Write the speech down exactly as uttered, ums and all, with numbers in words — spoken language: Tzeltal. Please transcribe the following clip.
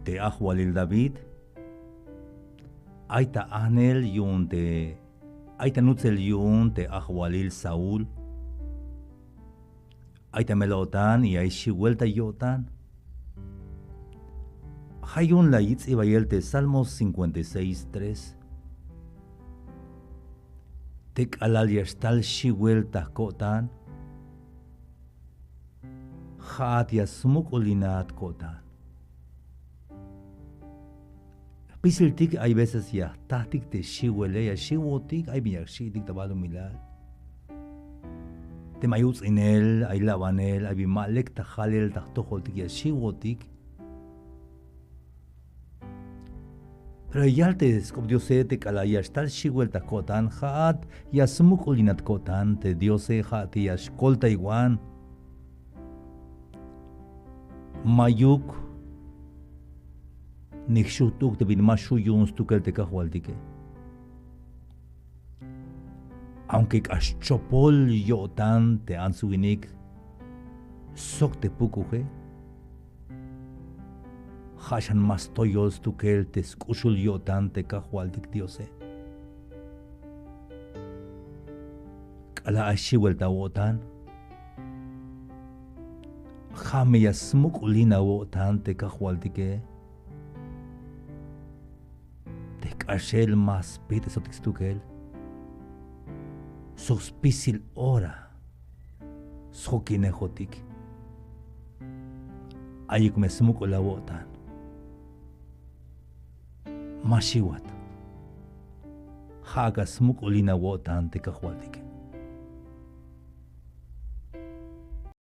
Te ajwalil David ay ta ajnel yu'un te, ay ta nutsel yu'un te ajwalil Saúl. Ay ta mel-o'tan y ay xiwel ta yo'tan. Ja' yu'un la yich' ts'ibayel te Salmos cincuenta y seis tres. Te k'alal ya xtal xiwel ta ko'tan, ja'at ya smuk'ulinat ko'tan. Jpisiltik ay veces ya jtajtik te xiwele, ya xiwotik, ay bin ya jxi'tik ta balumilal. Teme ay uts'inel, ay labanel, ay bin ma lek ta jalel ta jtojoltik, ya xiwotik. Pero ya yal te sk'op Diose te k'alal ya xtal xiwel ta ko'tan, ja'at ya smuk'ulinat ko'tan, te Diose ja' te ya xkoltaywan. Ma'yuk nix xujt'uk te bin ma xju' yu'un stukel te Kajwaltike. Aunque k'ax chopol yo'tan te ants winik sok te pukuje, ja' xan ma stoyol stukel te sk'uxul yo'tan te Kajwaltik Diose. K'alal ay xiwel ta awo'tan, ja' me ya smuk'ulin awo'tan te Kajwaltike. Te jk'axel ma spijt'esotik stukel sok spisil ora sjokinejotik. Ayuk me smuk'ul awo'tan. Ma xiwat. Ja' ak'a smuk'ulin awo'tan te Kajwaltike.